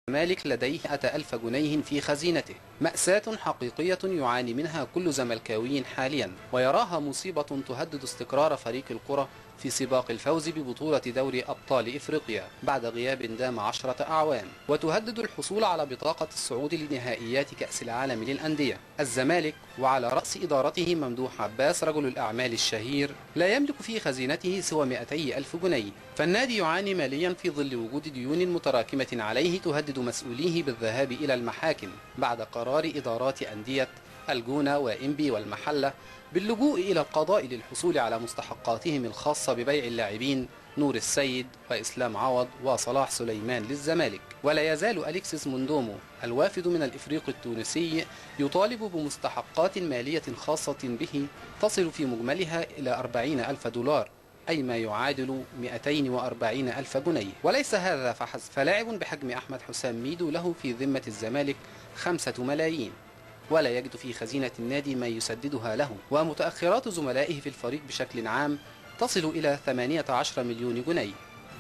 الزمالك لديه 100,000 جنيه في خزينته، مأساة حقيقية يعاني منها كل زملكاوي حاليا، ويراها مصيبة تهدد استقرار فريق الكرة في سباق الفوز ببطولة دوري أبطال إفريقيا بعد غياب دام 10 أعوام، وتهدد الحصول على بطاقة الصعود لنهائيات كأس العالم للأندية. الزمالك وعلى رأس إدارته ممدوح عباس رجل الأعمال الشهير لا يملك في خزينته سوى 200,000 جنيه، فالنادي يعاني ماليا في ظل وجود ديون متراكمة عليه تهدد مسؤولية بالذهاب إلى المحاكم بعد قرار إدارات أندية الجونة وإنبي والمحلة باللجوء إلى القضاء للحصول على مستحقاتهم الخاصة ببيع اللاعبين نور السيد وإسلام عوض وصلاح سليمان للزمالك. ولا يزال أليكسيس موندومو الوافد من الإفريق التونسي يطالب بمستحقات مالية خاصة به تصل في مجملها إلى 40,000 دولار، أي ما يعادل 240,000 جنيه. وليس هذا فحسب، فلاعب بحجم أحمد حسام ميدو له في ذمة الزمالك 5 ملايين ولا يجد في خزينة النادي ما يسددها له، ومتأخرات زملائه في الفريق بشكل عام تصل إلى 18 مليون جنيه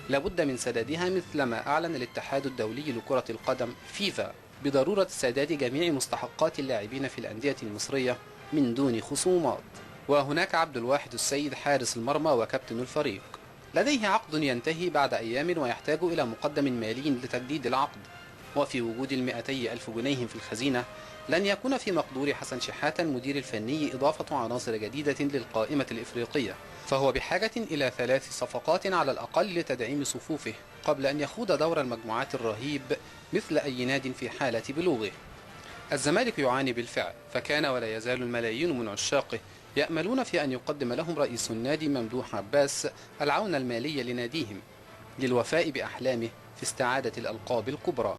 لابد من سدادها، مثلما أعلن الاتحاد الدولي لكرة القدم فيفا بضرورة سداد جميع مستحقات اللاعبين في الأندية المصرية من دون خصومات. وهناك عبد الواحد السيد حارس المرمى وكابتن الفريق، لديه عقد ينتهي بعد أيام ويحتاج إلى مقدم مالي لتجديد العقد، وفي وجود 200,000 جنيه في الخزينة لن يكون في مقدور حسن شحاتة المدير الفني إضافة عناصر جديدة للقائمة الإفريقية، فهو بحاجة إلى 3 صفقات على الأقل لتدعيم صفوفه قبل أن يخوض دور المجموعات الرهيب مثل أي ناد في حالة بلوغه. الزمالك يعاني بالفعل، فكان ولا يزال الملايين من عشاقه يأملون في أن يقدم لهم رئيس النادي ممدوح عباس العون المالي لناديهم للوفاء بأحلامه في استعادة الألقاب الكبرى.